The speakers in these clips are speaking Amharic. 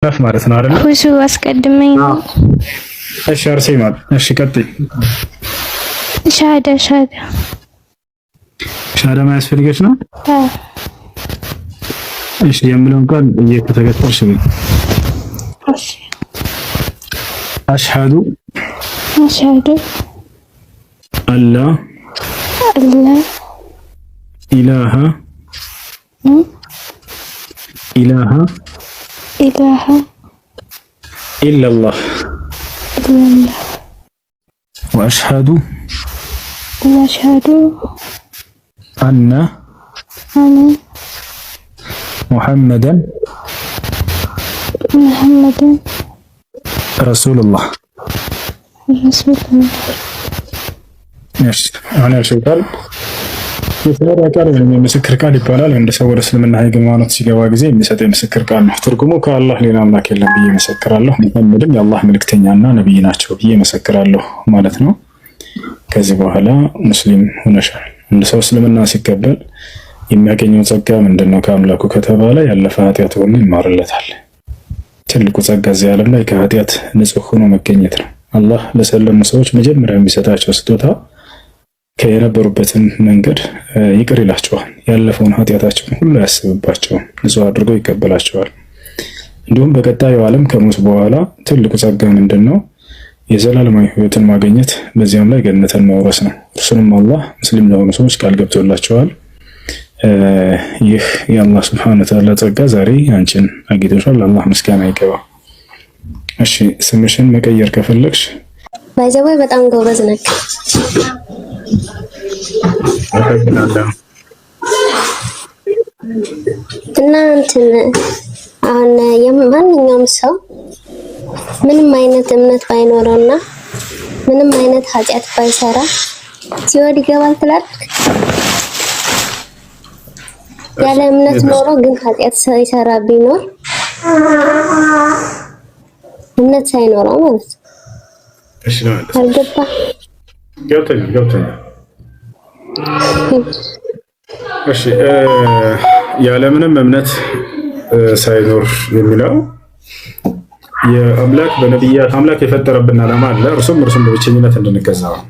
ማለት ነው አይደል? ሁሱ አስቀድመኝ። እሺ አርሴማ፣ እሺ ቀጥይ። ሻሃዳ ሻሃዳ። ሻሃዳ ማያስፈልገሽ ነው? እሺ የምለውን ቃል እየተከተልሽ ነው። እሺ። أشهد أشهد أن لا أن لا إله إله إله إلا الله إلا الله وأشهد وأشهد أن أن محمدا محمدا رسول الله። رسول الله። እሺ፣ አሁን ያልሽው ቃል የሸሃዳ ቃል ወይም የምስክር ቃል ይባላል። አንድ ሰው ወደ እስልምና ሃይማኖት ሲገባ ጊዜ የሚሰጠው የምስክር ቃል ነው። ትርጉሙ ከአላህ ሌላ አምላክ የለም ብዬ መሰክራለሁ፣ ሙሐመድም የአላህ መልክተኛና ነቢይ ናቸው ብዬ መሰክራለሁ ማለት ነው። ከዚህ በኋላ ሙስሊም ሆነሻል። አንድ ሰው እስልምና ሲቀበል የሚያገኘው ጸጋ ምንድን ነው ከአምላኩ ከተባለ ያለፈ ኃጢአት ሁሉ ይማርለታል። ትልቁ ጸጋ እዚህ ዓለም ላይ ከኃጢአት ንጹሕ ሆኖ መገኘት ነው። አላህ ለሰለሙ ሰዎች መጀመሪያ የሚሰጣቸው ስጦታ ከየነበሩበትን መንገድ ይቅር ይላቸዋል። ያለፈውን ኃጢአታቸውን ሁሉ አያስብባቸውም፣ ንጹሕ አድርጎ ይቀበላቸዋል። እንዲሁም በቀጣዩ ዓለም ከሞት በኋላ ትልቁ ጸጋ ምንድን ነው? የዘላለማዊ ሕይወትን ማግኘት፣ በዚያም ላይ ገነትን መውረስ ነው። እርሱንም አላህ ሙስሊም ለሆኑ ሰዎች ቃል ገብቶላቸዋል። ይህ የአላህ سبحانه وتعالى ጸጋ ዛሬ አንቺን አግኝቶሻል። አላህ ምስጋና ይገባ። እሺ፣ ስምሽን መቀየር ከፈለግሽ By the way በጣም ጎበዝ ነህ። አመሰግናለሁ። እና እንትን አሁን ማንኛውም ሰው ምንም አይነት እምነት ባይኖረውና ምንም አይነት ኃጢአት ባይሰራ ሲኦል ይገባል ትላለህ? ያለ እምነት ኖሮ ግን ኃጢአት ሳይሰራ ቢኖር፣ እምነት ሳይኖረው ማለት ነው። እሺ ነው። አልገባ? ገብቶኛል፣ ገብቶኛል። እሺ፣ ያለምንም እምነት ሳይኖር የሚለው የአምላክ በነቢያት አምላክ የፈጠረብን ዓላማ አለ። እርሱም በብቸኝነት እንድንገዛ ነው።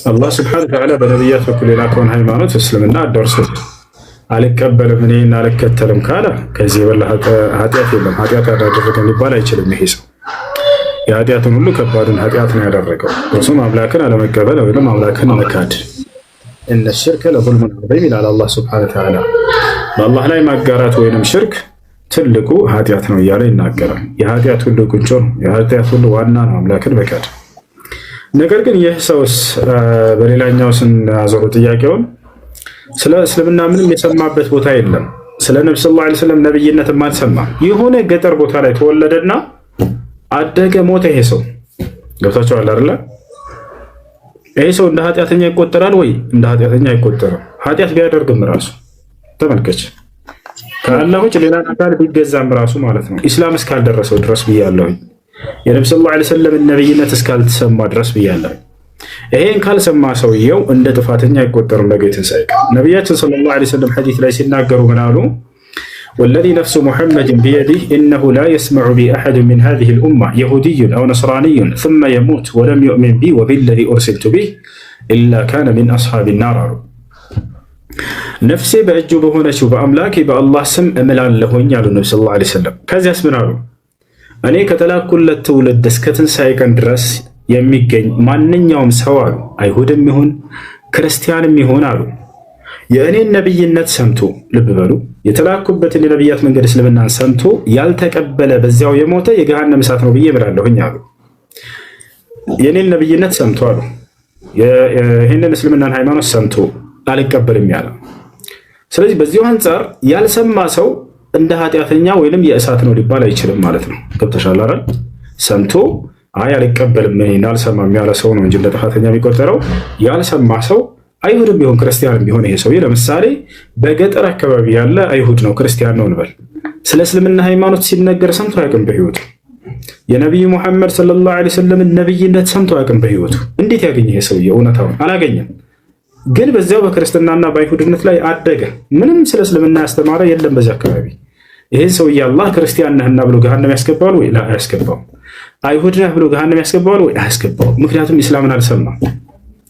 አላህ سبحانه وتعالى በነቢያት በኩል የላከውን ሃይማኖት እስልምና ደርሶ አልቀበልም እኔን አልከተልም ካለ ከዚህ የበለጠ ኃጢአት የለም። ኃጢአት ያደረገ ሊባል አይችልም። ይሄ ሰው የኃጢአትን ሁሉ ከባዱን ኃጢአት ነው ያደረገው። እርሱም አምላክን አለመቀበል ወይም አምላክን መካድ። إن الشرك لظلم عظيم ይላል አላህ سبحانه وتعالى። በአላህ ላይ ማጋራት ወይንም ሽርክ ትልቁ ኃጢአት ነው እያለ ይናገራል። የኃጢአት ሁሉ ቁንጮ ነው። የኃጢአት ሁሉ ዋና ነው አምላክን መካድ። ነገር ግን ይህ ሰውስ በሌላኛው ስናዞሩ ጥያቄውን ስለ እስልምና ምንም የሰማበት ቦታ የለም። ስለ ነቢ صلى الله عليه وسلم ነብይነትም አልሰማም። የሆነ ገጠር ቦታ ላይ ተወለደና አደገ፣ ሞተ። ይሄ ሰው ገብታችኋል አይደለ? ይሄ ሰው እንደ ኃጢአተኛ ይቆጠራል ወይ? እንደ ኃጢአተኛ አይቆጠርም። ኃጢአት ቢያደርግም ራሱ ተመልከች፣ ከአላህ ውጭ ሌላ አካል ቢገዛም ራሱ ማለት ነው ኢስላም እስካልደረሰው ድረስ ብያለሁኝ። የነቢ صلى الله عليه وسلم ነብይነት እስካልተሰማ ድረስ ብያለሁኝ። ይሄን ካልሰማ ሰውየው እንደ ጥፋተኛ አይቆጠርም። ነገ ትንሣኤ ቀን ነቢያችን صلى الله عليه وسلم ሐዲስ ላይ ሲናገሩ ምን አሉ? والذي نفس محمد بيده إنه لا يسمع بي أحد من هذه الأمة يهودي أو نصراني ثم يموت ولم يؤمن بي وبالذي أرسلت به إلا كان من أصحاب النار አሉ። ነፍሴ በእጁ በሆነችው በአምላኬ በአላህ ስም እምላለሁኝ አሉ ነቢ صلى الله عليه وسلم። ከዚያስ ምን አሉ? እኔ ከተላኩለት ትውልድ እስከ ትንሣኤ ቀን ድረስ የሚገኝ ማንኛውም ሰው አሉ፣ አይሁድም ይሁን ክርስቲያንም ይሁን አሉ፣ የእኔን ነብይነት ሰምቶ፣ ልብ በሉ፣ የተላኩበትን የነብያት መንገድ እስልምናን ሰምቶ ያልተቀበለ በዚያው የሞተ የገሃነም እሳት ነው ብዬ እምላለሁኝ አሉ። የእኔን ነብይነት ሰምቶ አሉ፣ ይህንን እስልምናን ሃይማኖት ሰምቶ አልቀበልም ያለ። ስለዚህ በዚሁ አንጻር ያልሰማ ሰው እንደ ኃጢአተኛ ወይንም የእሳት ነው ሊባል አይችልም ማለት ነው። ገብተሻል አይደል? ሰምቶ አይ አልቀበልም እኔን አልሰማም ያለ ሰው ነው እንጂ እንደ ጥፋተኛ የሚቆጠረው። ያልሰማ ሰው አይሁድም ቢሆን ክርስቲያንም ቢሆን፣ ይሄ ሰውዬ ለምሳሌ በገጠር አካባቢ ያለ አይሁድ ነው ክርስቲያን ነው እንበል። ስለ እስልምና ሃይማኖት ሲነገር ሰምቶ አያውቅም በህይወቱ። የነቢዩ ሙሐመድ صلى الله عليه وسلم ነብይነት ሰምቶ አያውቅም በህይወቱ። እንዴት ያገኘ ይሄ ሰውዬ? እውነታውን አላገኘም። ግን በዚያው በክርስትናና በአይሁድነት ላይ አደገ። ምንም ስለ እስልምና ያስተማረ የለም በዚያ አካባቢ። ይህን ሰውዬ አላህ ክርስቲያን ነህና ብሎ ገሃነም ያስገባዋል ወይ? አያስገባውም። አይሁድ ነህ ብሎ ገሃነም ያስገባዋል ወይ? አያስገባውም። ምክንያቱም ኢስላምን አልሰማም።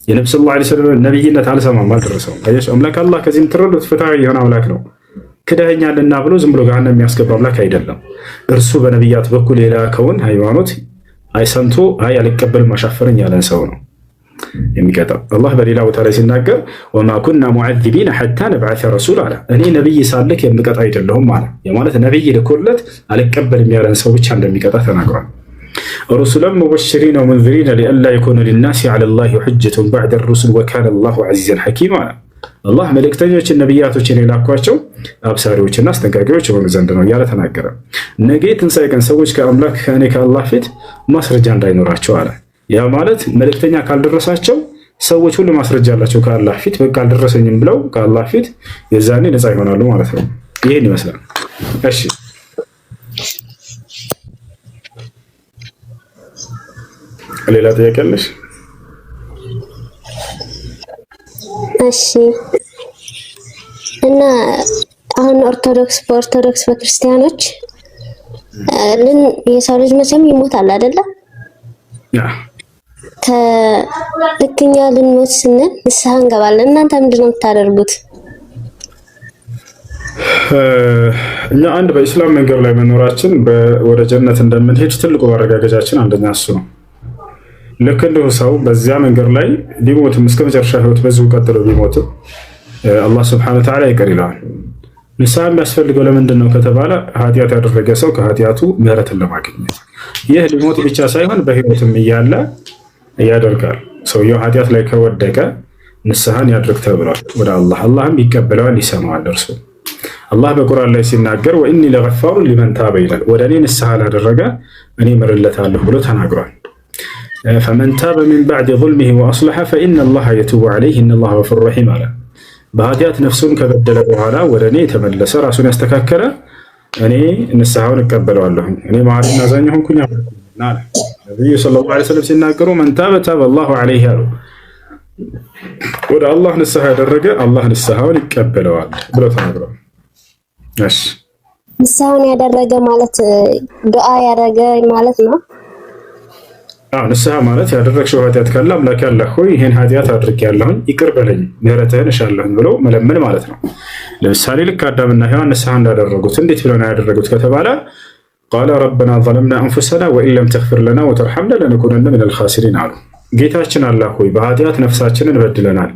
የነቢ صلى الله عليه وسلم ነብይነት አልሰማም፣ አልደረሰውም። አምላክ አላህ ከዚህ የምትረዱት ፍትሃዊ የሆነ አምላክ ነው። ክደኸኛልና ብሎ ዝም ብሎ ገሃነም የሚያስገባ አምላክ አይደለም። እርሱ በነቢያት በኩል የላከውን ሃይማኖት አይሰምቶ አይ አልቀበልም አሻፈረኝ ያለን ሰው ነው የሚቀጣው። አላህ በሌላ ቦታ ላይ ሲናገር وما كنا معذبين حتى نبعث رسولا አለ። እኔ ነቢይ ሳልክ የምቀጣ አይደለሁም አለ። የማለት ነቢይ ልኮለት አልቀበልም ያለን ሰው ብቻ እንደሚቀጣ ተናግሯል። رسلا مبشرين ومنذرين لئلا يكون للناس على الله حجة بعد الرسل وكان الله عزيزا حكيما አለ። አላህ መልእክተኞችን ነቢያቶችን የላኳቸው አብሳሪዎችና አስጠንቃቂዎች የሆኑ ዘንድ ነው እያለ ተናገረ። ነገ ትንሣኤ ቀን ሰዎች ከአምላክ ከእኔ ከአላህ ፊት ማስረጃ እንዳይኖራቸው አለ። ያ ማለት መልእክተኛ ካልደረሳቸው ሰዎች ሁሉ ማስረጃ አላቸው ከአላህ ፊት፣ በቃ አልደረሰኝም ብለው ከአላህ ፊት የዛኔ ነፃ ይሆናሉ ማለት ነው። ይህን ይመስላል። እሺ ሌላ ጥያቄ አለሽ? እሺ እና አሁን ኦርቶዶክስ በኦርቶዶክስ በክርስቲያኖች የሰው ልጅ መቼም ይሞታል አይደለ? ልክ እኛ ልንሞት ስንል ንስሐ እንገባለን። እናንተ ምንድን ነው የምታደርጉት? እኛ አንድ በኢስላም መንገድ ላይ መኖራችን ወደ ጀነት እንደምንሄድ ትልቁ ማረጋገጫችን አንደኛ እሱ ነው። ልክ እንዲሁ ሰው በዚያ መንገድ ላይ ቢሞትም እስከ መጨረሻ ህይወት በዚሁ ቀጥሎ ቢሞትም አላህ ስብሐነ ወተዓላ ይቅር ይለዋል። ንስሐ የሚያስፈልገው ለምንድን ነው ከተባለ ኃጢአት ያደረገ ሰው ከኃጢአቱ ምህረትን ለማግኘት። ይህ ሊሞት ብቻ ሳይሆን በህይወትም እያለ ያደርጋል። ሰውየው ኃጢአት ላይ ከወደቀ ንስሐን ያድርግ ተብሏል ወደ አላህ፣ አላህም ይቀበለዋል፣ ይሰማዋል። እርሱ አላህ በቁርአን ላይ ሲናገር وإني لغفار لمن تاب ይላል። ወደ እኔ ንስሐ ላደረገ እኔ ምርለታለሁ ብሎ ተናግሯል። فمن تاب من بعد ظلمه وأصلح فإن الله يتوب عليه إن الله غفور رحيم አለ። በኃጢአት ነፍሱን ከበደለ በኋላ ወደ እኔ የተመለሰ ራሱን ያስተካከለ እኔ ንስሐውን እቀበለዋለሁኝ እኔ መሐሪና አዛኝ ሆንኩኝ አለ። ነቢዩ صلى الله عليه وسلم ሲናገሩ من تاب تاب الله عليه አሉ። ወደ አላህ ንስሐ ያደረገ አላህ ንስሐውን ይቀበለዋል ብለው ተናግረዋል። እሺ ንስሐውን ያደረገ ማለት ዱዓ ያደረገ ማለት ነው። አዎ ንስሐ ማለት ያደረግሽው ኃጢአት ካለ አምላክ ያለህ ሆይ ይሄን ኃጢአት አድርጌያለሁኝ ይቅር በለኝ ምህረትህን እሻለሁኝ ብሎ መለመን ማለት ነው። ለምሳሌ ልክ አዳምና ሔዋን ንስሐ እንዳደረጉት እንዴት ብለው ነው ያደረጉት ከተባለ قالا ربنا ظلمنا أنفسنا وإن لم تغفر لنا وترحمنا لنكونن من الخاسرين አሉ። ጌታችን አላህ ሆይ በኃጢአት ነፍሳችንን በድለናል፣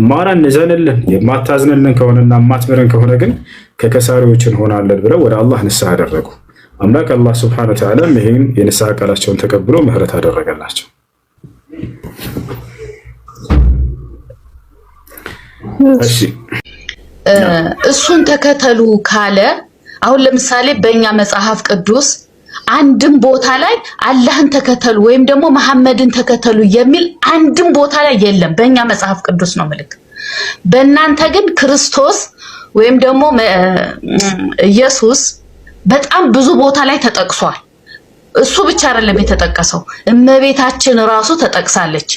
ማረን፣ እዘንልን። የማታዝንልን ከሆነና የማትምረን ከሆነ ግን ከከሳሪዎች እንሆናለን ብለው ወደ አላህ ንስሐ አደረጉ። አምላክ አላህ ስብሐነ ወተዓላ ይህን የንስሐ ቃላቸውን ተቀብሎ ምህረት አደረገላቸው። እሺ እሱን ተከተሉ ካለ አሁን ለምሳሌ በእኛ መጽሐፍ ቅዱስ አንድም ቦታ ላይ አላህን ተከተሉ ወይም ደግሞ መሐመድን ተከተሉ የሚል አንድም ቦታ ላይ የለም። በእኛ መጽሐፍ ቅዱስ ነው ምልክ። በእናንተ ግን ክርስቶስ ወይም ደግሞ ኢየሱስ በጣም ብዙ ቦታ ላይ ተጠቅሷል። እሱ ብቻ አይደለም የተጠቀሰው፣ እመቤታችን ራሱ ተጠቅሳለች።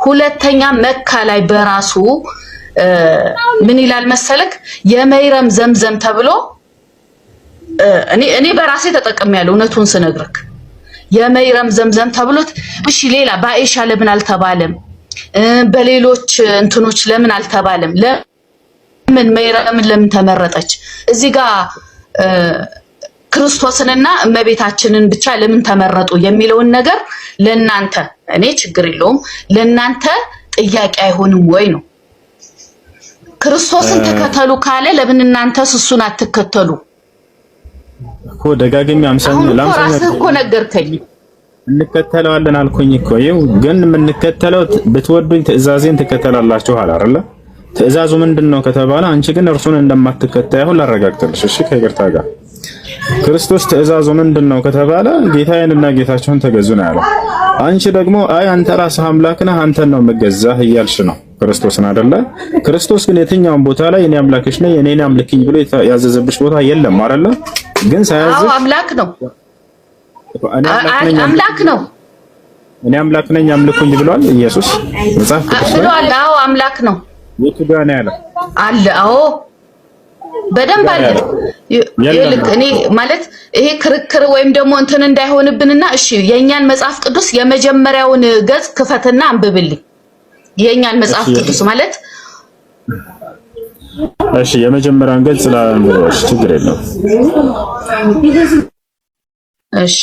ሁለተኛ መካ ላይ በራሱ ምን ይላል መሰለክ የመይረም ዘምዘም ተብሎ እኔ በራሴ ተጠቅሜያለሁ። እውነቱን ስነግርክ የመይረም ዘምዘም ተብሎት፣ እሺ ሌላ በአይሻ ለምን አልተባለም? በሌሎች እንትኖች ለምን አልተባለም? ለምን መይረምን ለምን ተመረጠች? እዚህ ጋር ክርስቶስንና እመቤታችንን ብቻ ለምን ተመረጡ የሚለውን ነገር ለእናንተ እኔ ችግር የለውም፣ ለእናንተ ጥያቄ አይሆንም ወይ ነው። ክርስቶስን ተከተሉ ካለ ለምን እናንተስ እሱን አትከተሉ? እኮ ደጋግሜ አሁን እኮ ራስህ እኮ ነገርከኝ። እንከተለዋለን አልኩኝ እኮ። ይኸው ግን የምንከተለው ብትወዱኝ ትእዛዜን ትከተላላችሁ አለ አይደለ? ትእዛዙ ምንድን ነው ከተባለ አንቺ ግን እርሱን እንደማትከተይ አሁን ላረጋግጥልሽ። እሺ ከይቅርታ ጋር ክርስቶስ ትእዛዙ ምንድን ነው ከተባለ ጌታዬንና ጌታችሁን ተገዙ ነው ያለው። አንቺ ደግሞ አይ አንተ ራስህ አምላክ ነህ አንተን ነው የምገዛህ እያልሽ ነው ክርስቶስን አይደለ? ክርስቶስ ግን የትኛውን ቦታ ላይ እኔ አምላክሽ ነኝ እኔን አምልኪኝ ብሎ ያዘዘብሽ ቦታ የለም አይደለ? ግን ሳያዝሽ አምላክ ነው አምላክ ነው እኔ አምላክ ነኝ አምልኩኝ ብሏል ኢየሱስ መጽሐፍ ቅዱስ ብሏል። አዎ አምላክ ነው። የቱ ጋር ነው ያለው? አለ። አዎ በደንብ አለ። ይልቅ እኔ ማለት ይሄ ክርክር ወይም ደግሞ እንትን እንዳይሆንብንና እሺ፣ የእኛን መጽሐፍ ቅዱስ የመጀመሪያውን ገጽ ክፈትና አንብብልኝ። የእኛን መጽሐፍ ቅዱስ ማለት እሺ፣ የመጀመሪያውን ገጽ ላንብበው። ችግር የለውም። እሺ፣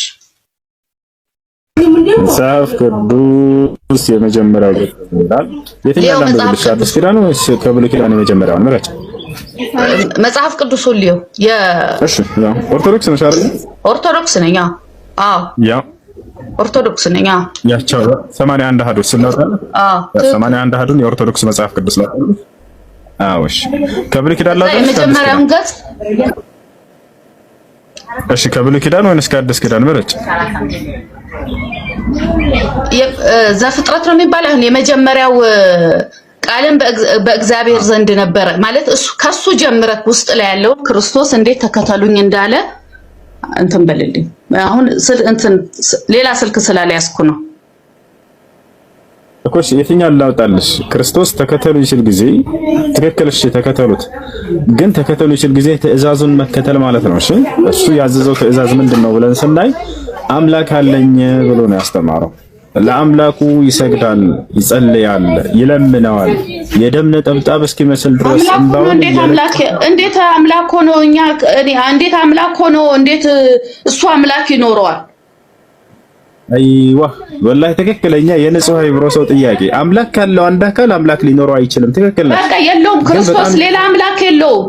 መጽሐፍ ቅዱስ የመጀመሪያው ገጽ ይላል። የትኛው ላንብብልሽ? አዲስ ኪዳን ወይስ ከብሉይ ኪዳን የመጀመሪያውን ምረጭ። መጽሐፍ ቅዱስ ሁሉ። እሺ፣ ያው ኦርቶዶክስ ነሽ አይደል? ኦርቶዶክስ ነኝ። አዎ። ያው ኦርቶዶክስ ነኝ። አዎ። ያቸው 81 አሐዱ ስናወጣ፣ አዎ፣ 81 አሐዱን የኦርቶዶክስ መጽሐፍ ቅዱስ ላይ። አዎ፣ እሺ፣ ከብሉይ ኪዳን ላይ የመጀመሪያውን ገጽ። እሺ፣ ከብሉይ ኪዳን ወይንስ ከአዲስ ኪዳን ምረጭ። ዘፍጥረት ነው የሚባለው። አሁን የመጀመሪያው ቃልም በእግዚአብሔር ዘንድ ነበረ ማለት እሱ ከሱ ጀምረክ ውስጥ ላይ ያለው ክርስቶስ እንዴት ተከተሉኝ እንዳለ እንትን በልልኝ። አሁን እንትን ሌላ ስልክ ስላልያዝኩ ነው። እኮ የትኛውን ላውጣልሽ? ክርስቶስ ተከተሉኝ ሲል ጊዜ ትክክል፣ እሺ ተከተሉት። ግን ተከተሉኝ ሲል ጊዜ ትእዛዙን መከተል ማለት ነው። እሺ፣ እሱ ያዘዘው ትእዛዝ ምንድን ነው ብለን ስናይ አምላክ አለኝ ብሎ ነው ያስተማረው። ለአምላኩ ይሰግዳል፣ ይጸልያል፣ ይለምነዋል የደም ነጠብጣብ እስኪመስል ድረስ። እንባውን። እንዴት አምላክ ሆኖ እኛ እንዴት አምላክ ሆኖ እንዴት እሱ አምላክ ይኖረዋል? አይዋ ወላሂ ትክክለኛ የንጹህ አይምሮ ሰው ጥያቄ። አምላክ ካለው አንድ አካል አምላክ ሊኖረው አይችልም። ትክክል ነው። በቃ የለውም። ክርስቶስ ሌላ አምላክ የለውም።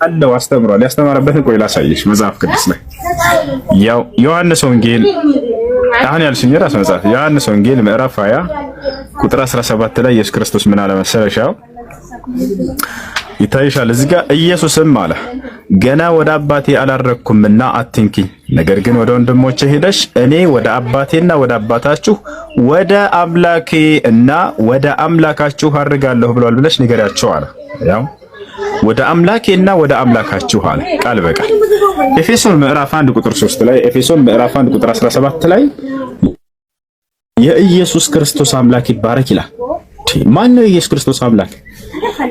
አለው፣ አስተምሯል። ያስተማረበትን ቆይ ላሳይሽ መጽሐፍ ቅዱስ ላይ። ያው ዮሐንስ ወንጌል፣ አሁን ያልሽኝ ራስ መጽሐፍ ዮሐንስ ወንጌል ምዕራፍ 20 ቁጥር 17 ላይ ኢየሱስ ክርስቶስ ምን አለ መሰለሽ? ያው ይታይሻል እዚህ ጋር። ኢየሱስም አለ፣ ገና ወደ አባቴ አላረግኩምና አትንኪኝ፣ ነገር ግን ወደ ወንድሞቼ ሄደሽ እኔ ወደ አባቴና ወደ አባታችሁ ወደ አምላኬ እና ወደ አምላካችሁ አርጋለሁ ብሏል ብለሽ ንገሪያቸው አለ። ያው ወደ አምላኬና ወደ አምላካችሁ አለ ቃል በቃል። ኤፌሶን ምዕራፍ 1 ቁጥር 3 ላይ፣ ኤፌሶን ምዕራፍ 1 ቁጥር 17 ላይ የኢየሱስ ክርስቶስ አምላክ ይባረክ ይላል። ማን ነው የኢየሱስ ክርስቶስ አምላክ?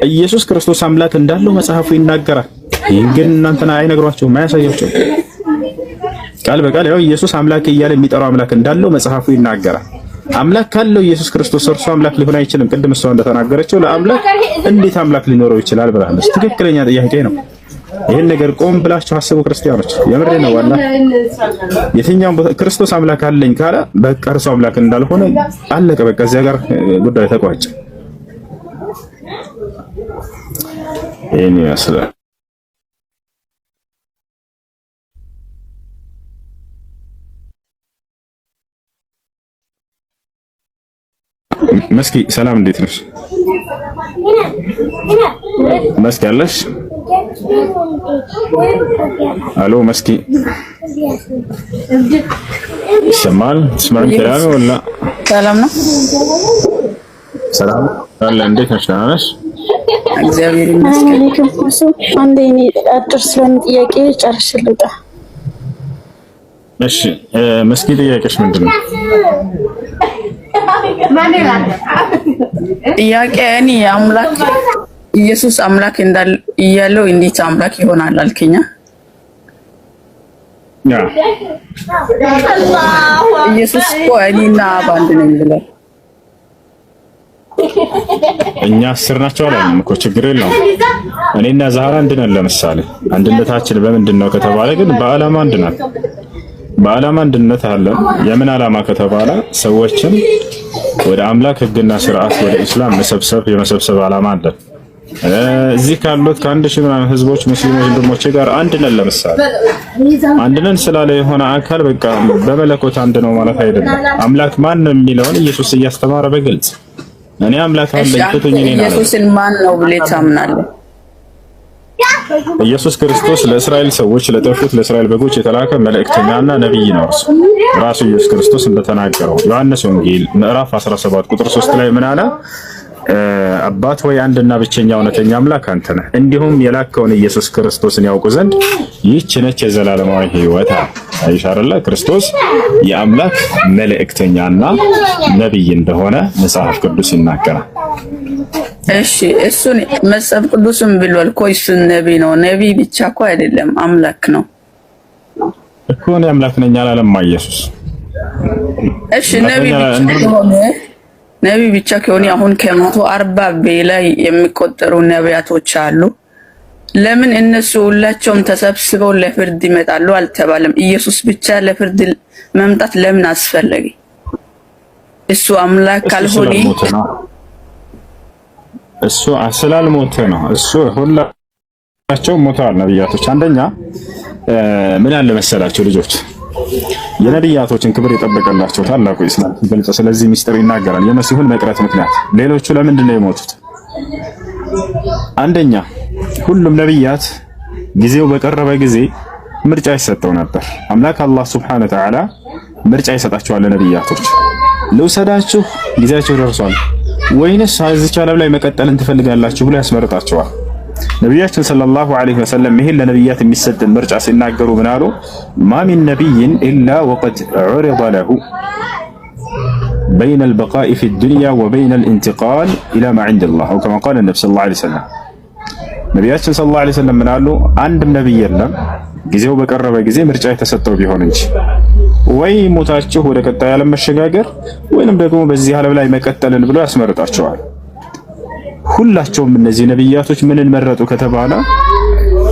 ኢየሱስ ክርስቶስ አምላክ እንዳለው መጽሐፉ ይናገራል። ይህን ግን እናንተን አይነግሯቸውም፣ አያሳያቸውም። ቃል በቃል ያው ኢየሱስ አምላክ እያለ የሚጠራው አምላክ እንዳለው መጽሐፉ ይናገራል። አምላክ ካለው ኢየሱስ ክርስቶስ እርሱ አምላክ ሊሆን አይችልም። ቅድም እሷ እንደተናገረችው ለአምላክ እንዴት አምላክ ሊኖረው ይችላል ብላለች። ትክክለኛ ጥያቄ ነው። ይህን ነገር ቆም ብላችሁ አስቡ ክርስቲያኖች፣ የምሬ ነው። ዋና የትኛውም ቦታ ክርስቶስ አምላክ አለኝ ካለ በቃ እርሱ አምላክ እንዳልሆነ አለቀ። በቃ እዚያ ጋር ጉዳዩ ተቋጨ። ይህን ይመስላል። መስኪ ሰላም፣ እንዴት ነሽ? መስኪ አለሽ? አሎ መስኪ፣ ይሰማል? ትስማዒ كلامي ولا ሰላም ነው። ሰላም አለ። እንዴት ነሽ? ደህና ነሽ? እግዚአብሔር ይመስገን። አለይኩም። አንዴ እኔ አጭር ስለሆነ ጥያቄ ጨርሼ ልውጣ። እሺ መስኪ፣ ጥያቄሽ ምንድን ነው? ጥያቄ እኔ አምላክ ኢየሱስ አምላክ እንዳል እያለው እንዴት አምላክ ይሆናል አልከኛ። ኢየሱስ እኮ እኔና አብ አንድ ነን ብሏል። እኛ 10 ናቸው አላልንም እኮ፣ ችግር የለውም። እኔና ዛህራ አንድ ነን። ለምሳሌ አንድነታችን በምንድን ነው ከተባለ ግን በዓላማ አንድ ነን። በዓላማ አንድነት አለን። የምን ዓላማ ከተባለ ሰዎችን ወደ አምላክ ሕግና ስርዓት ወደ ኢስላም መሰብሰብ፣ የመሰብሰብ ዓላማ አለን። እዚህ ካሉት ከ1000 ምናምን ህዝቦች ሙስሊሞች ወንድሞቼ ጋር አንድ ነን። ለምሳሌ አንድ ነን ስላለ የሆነ አካል በቃ በመለኮት አንድ ነው ማለት አይደለም። አምላክ ማን ነው የሚለውን ኢየሱስ እያስተማረ በግልጽ እኔ አምላክ አለኝ ፍቱኝ እኔን አለ። ኢየሱስን ማን ነው ብለህ ታምናለህ? ኢየሱስ ክርስቶስ ለእስራኤል ሰዎች፣ ለጠፉት ለእስራኤል በጎች የተላከ መልእክተኛና ነብይ ነው። እርሱ ራሱ ኢየሱስ ክርስቶስ እንደተናገረው ዮሐንስ ወንጌል ምዕራፍ 17 ቁጥር 3 ላይ ምን አለ? አባት ወይ አንድና ብቸኛ እውነተኛ አምላክ አንተ ነህ፣ እንዲሁም የላከውን ኢየሱስ ክርስቶስን ያውቁ ዘንድ ይህች ነች የዘላለማዊ ሕይወት አለ። አይሽ አይደለ? ክርስቶስ የአምላክ መልእክተኛና ነብይ እንደሆነ መጽሐፍ ቅዱስ ይናገራል። እሺ እሱን መጽሐፍ ቅዱስም ብሏል እኮ እሱን ነቢይ ነው። ነቢይ ብቻ እኮ አይደለም አምላክ ነው እኮ። እኔ አምላክ ነኝ አላለም ኢየሱስ። እሺ ነቢይ ብቻ ከሆነ አሁን ከ140 በላይ የሚቆጠሩ ነቢያቶች አሉ። ለምን እነሱ ሁላቸውም ተሰብስበው ለፍርድ ይመጣሉ አልተባለም? ኢየሱስ ብቻ ለፍርድ መምጣት ለምን አስፈለገ? እሱ አምላክ ካልሆነ እሱ ስላልሞተ ነው። እሱ ሁላቸው ሞተዋል ነብያቶች። አንደኛ ምን አለ መሰላቸው ልጆች፣ የነቢያቶችን ክብር የጠበቀላቸው ታላቁ ኢስላም ግልጽ ስለዚህ ሚስጥር ይናገራል። የመሲሁን መቅረት ምክንያት ሌሎቹ ለምንድን ነው የሞቱት? አንደኛ ሁሉም ነቢያት ጊዜው በቀረበ ጊዜ ምርጫ ይሰጠው ነበር። አምላክ አላህ سبحانه وتعالى ምርጫ ይሰጣቸዋል ለነቢያቶች። ልውሰዳችሁ፣ ጊዜያችሁ ደርሷል፣ ወይንስ እዚች ዓለም ላይ መቀጠልን ትፈልጋላችሁ ብሎ ያስመርጣቸዋል። ነቢያችን صلى الله عليه وسلم ይሄን ለነቢያት የሚሰጥን ምርጫ ሲናገሩ ምን አሉ? ما من نبي إلا وقد عرض له بين البقاء في الدنيا وبين الانتقال إلى ما عند الله أو كما قال النبي صلى الله عليه وسلم። ነቢያችን صلى الله عليه وسلم ምን አሉ? አንድም ነቢይ የለም ጊዜው በቀረበ ጊዜ ምርጫ የተሰጠው ቢሆን እንጂ ወይ ሞታችሁ ወደ ቀጣይ ዓለም መሸጋገር ወይንም ደግሞ በዚህ ዓለም ላይ መቀጠልን ብሎ ያስመርጣቸዋል። ሁላቸውም እነዚህ ነቢያቶች ምንን መረጡ ከተባለ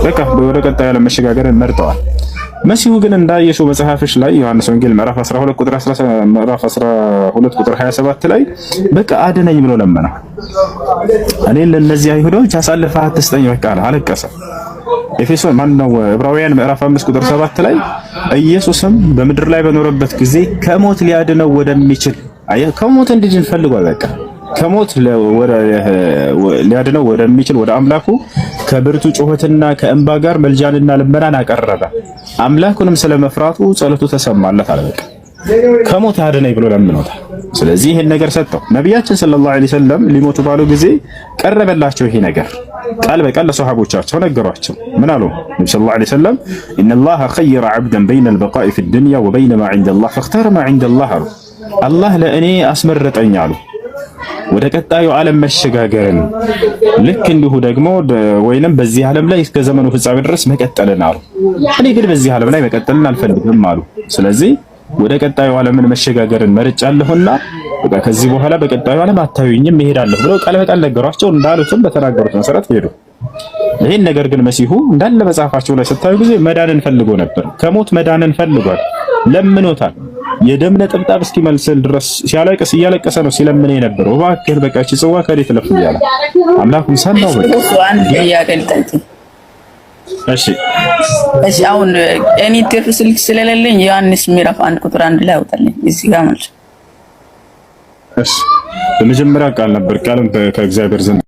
በቃ ወደ ቀጣይ ዓለም መሸጋገርን መርጠዋል። መሲሁ ግን እንዳየሽው መጽሐፍሽ ላይ ዮሐንስ ወንጌል ምዕራፍ 12 ቁጥር 27 ላይ በቃ አድነኝ ብሎ ለመነ። እኔን ለእነዚህ አይሁዶች አሳልፈህ አትስጠኝ በቃ አለቀሰ። ኤፌሶን ማን ነው? ዕብራውያን ምዕራፍ 5 ቁጥር 7 ላይ ኢየሱስም በምድር ላይ በኖረበት ጊዜ ከሞት ሊያድነው ወደሚችል፣ አየህ፣ ከሞት እንዲድን ፈልጓል። በቃ ከሞት ሊያድነው ወደሚችል ወደ አምላኩ ከብርቱ ጩኸትና ከእንባ ጋር መልጃንና ልመናን አቀረበ። አምላኩንም ስለመፍራቱ ጸሎቱ ተሰማለት አለ። በቃ ከሞት አድነኝ ብሎ ለምኖታል። ስለዚህ ይህን ነገር ሰጠው። ነቢያችን صلى الله عليه وسلم ሊሞቱ ባሉ ጊዜ ቀረበላቸው ይሄ ነገር፣ ቃል በቃል ለሰሃቦቻቸው ነገሯቸው። ምን አሉ? ነቢ صلى الله عليه وسلم إن الله خير عبدا بين البقاء في الدنيا وبين ما عند الله فاختار ما عند الله አሉ። አላህ ለእኔ አስመረጠኝ አሉ ወደ ቀጣዩ ዓለም መሸጋገርን፣ ልክ እንዲሁ ደግሞ ወይንም በዚህ ዓለም ላይ እስከ ዘመኑ ፍጻሜ ድረስ መቀጠልን አሉ። እኔ ግን በዚህ ዓለም ላይ መቀጠልን አልፈልግም አሉ። ስለዚህ ወደ ቀጣዩ ዓለምን መሸጋገርን መርጫለሁና በቃ ከዚህ በኋላ በቀጣዩ ዓለም አታዩኝም፣ እሄዳለሁ ብለው ቃል በቃል ነገሯቸው። እንዳሉትም በተናገሩት መሰረት ሄዱ። ይህን ነገር ግን መሲሁ እንዳለ መጽሐፋቸው ላይ ስታዩ ጊዜ መዳንን ፈልጎ ነበር። ከሞት መዳንን ፈልጓል፣ ለምኖታል። የደም ነጠብጣብ እስኪመስል ድረስ ሲያለቅስ እያለቀሰ ነው ሲለምን የነበረው። እባክህን በቃ እቺ ጽዋ ከእኔ ትለፍ እያለ አምላኩም ሰማው። በቃ አንድ ጥያቄ ልጠይቅ። እሺ። እሺ፣ አሁን እኔ ትርፍ ስልክ ስለሌለኝ ዮሐንስ ምዕራፍ 1 ቁጥር 1 ላይ አውጣልኝ እዚህ ጋር ማለት። እሺ፣ በመጀመሪያ ቃል ነበር፣ ቃልም ከእግዚአብሔር ዘንድ